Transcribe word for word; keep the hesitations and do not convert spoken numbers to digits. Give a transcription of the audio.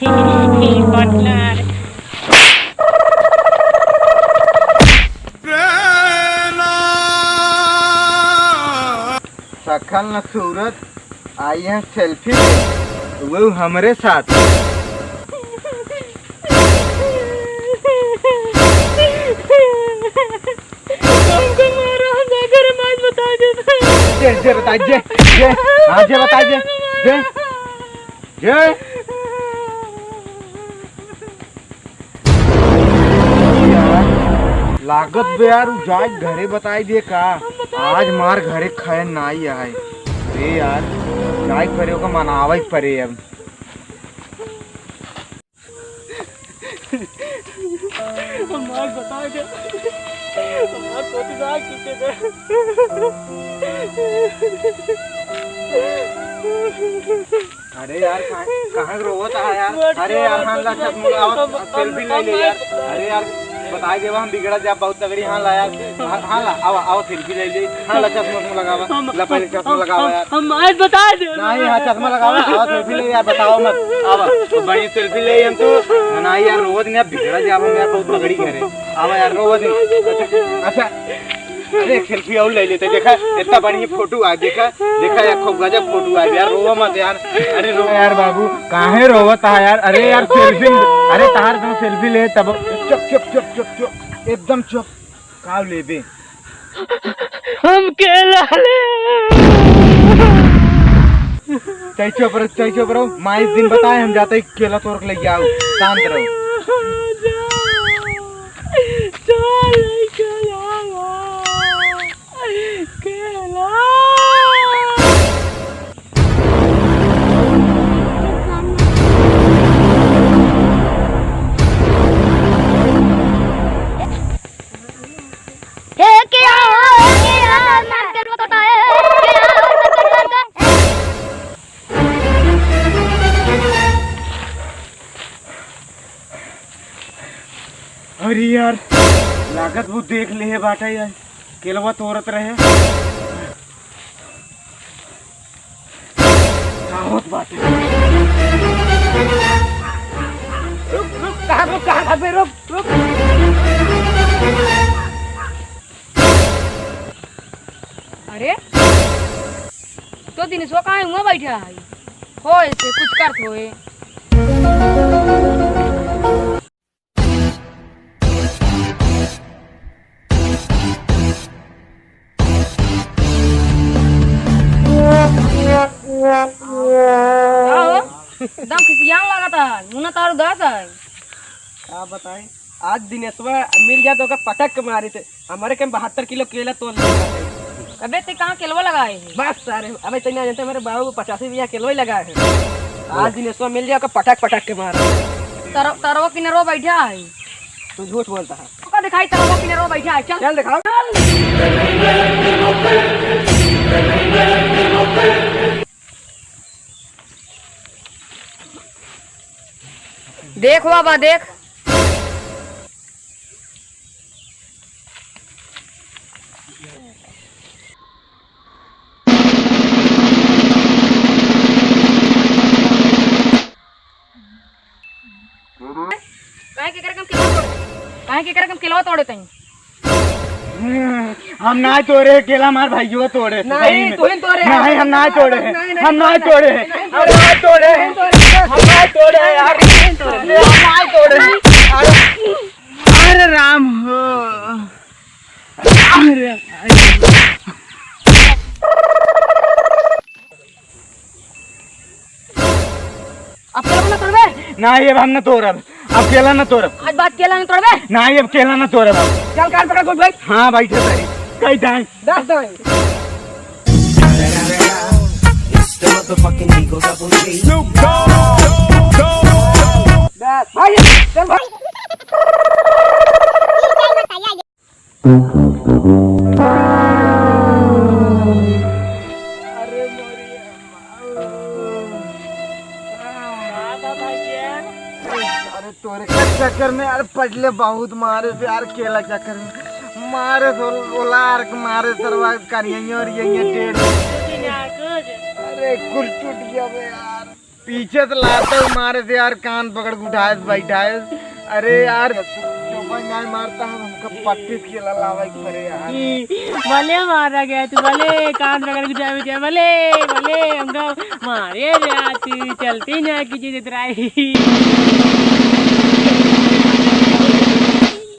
पार्टनर। सकल न सूरत, आई है सेल्फी, वो हमरे साथ। हमको मारो, हम जाकर माँ से बता देते हैं। जे, जे बताई, जे, जे, हाँ, जे बताई, जे, जे, जे। यार, लागत बे यार, उ जाए घरे बताई दे का? आज मार घरे खाए नाई आए। अरे यार, जाए घरे ओका मनावे के परे अब। हमार बता दे। हमार कोशिश आ की के दे। अरे यार, कहाँ, कहाँ के रोवत है यार? अरे यार, हाँ, ला चश्मा लगावा, सेल्फी ले ले यार। अरे यार, बताई देवा हम बिगड़ा जाब बहुत तगड़ी। हाँ ला यार, हाँ, हाँ ला, आवा, आवा सेल्फी ले ले। हाँ ला चश्मा उश्मा लगावा, ला पहले चश्मा लगावा यार। हम आज बता दे। नहीं, हाँ चश्मा लगावा, आवा सेल्फी ले यार, बतावा मत। आवा, तो बड़ी सेल्फी ले हम तो। नहीं यार, रोवत नहीं, बिगड़ा जाब हम यार बहुत तगड़ी घरे। आवा यार, रोवत नहीं। अच्छा, अच्छा। अरे, एक सेल्फी और ले लेते। देखा, इतना बढ़िया फोटो आ, देखा, देखा यार, खूब गजब फोटो आ यार, रोवा मत यार। अरे, रो यार बाबू, काहे रोवत है यार? अरे यार, सेल्फी, अरे, तहार तो सेल्फी ले तब। चुप, चुप, चुप, चुप, चुप, एकदम चुप। का लेबे? हम केला ले। चाहे चुप रहो, चाहे चुप रहो। माँ इस दिन बताए, हम जाते ही केला तोड़ के लेके आओ। शांत रहो। चल, केला। केला। ए, के आ, ए, के आ, मार के रोता है, ए, के आ, मार के रोता है। अरे यार, लागत वो देख ले है बाटा यार, केलवा तोड़त रहे। आवत बाटे। रुक, रुक, कहाँ, रुक, कहाँ भागबे? रुक, रुक। अरे, तो दिनेशवा कहाँ हुआ बैठा है? होए से कुछ करत होए। का हो? एकदम खिसियान लागत है, मुँह ना तार उदास है। का बताई, आज दिनेशवा मिल जात तो ओका पटक के मारित। हमरे के बहत्तर किलो केला तोड़ लेता है। अबे ते कहाँ केलवा लगाए है? बस सारे, अबे तैं ना जानते, हमरे बाबू पचासी बीघा केलवा ही लगाए है। आज दिनेशवा मिल जाए, ओका पटक पटक के मार। तर-, तरवा किनरवा बैठा है। तू झूठ बोलता है। ओका दिखाई तरवा किनरवा बैठा है, चल। चल दिखाओ। देख बाबा, देख। काहे के करके हम केलवा तोड़े? काहे के करके हम केलवा तोड़े तई? हम ना तोड़े केला, हमार भाइयों तोड़े। नहीं, सही में। तू ही तोड़े। नहीं, हम ना तोड़े। नहीं, नहीं, हम ना तोड़े। नहीं, हम ना तोड़े। नहीं, हम ना तोड़े। हम ना तोड़े यार। नहीं, तोड़े। हम ना तोड़े। अरे, अरे राम हो। अरे, अरे। अब केला ना तोड़बे? ना, ये अब हम ना तोड़ब। अब केला ना तोड़ब। आज बाद केला ना तोड़बे? ना, ये अब केला ना तोड़ब। चल, कान पकड़, कुछ भाई। हाँ, बैठे भाई। कई दाई। दस दाई। दस, भाई, चल भाई। अरे मोरी अम्मा। अरे तोरे के चक्कर में यार पटले बहुत मारे थे यार, केला चक्कर में मारे थे, बोला यार के मारे सरवा करिया और ये, ये डेढ़। अरे कुल टूट गया बे यार। पीछे से लाते मारे से यार, कान पकड़ के उठाए से बैठाए। अरे यार, चौपाई नाय मारता है, हमका पट्टी से केला लावे के पड़े यार। भले मारा गया तू, भले कान पकड़ के उठाए, भले, भले हमका मारे गया तू, चलती ना कीजिए जितराई।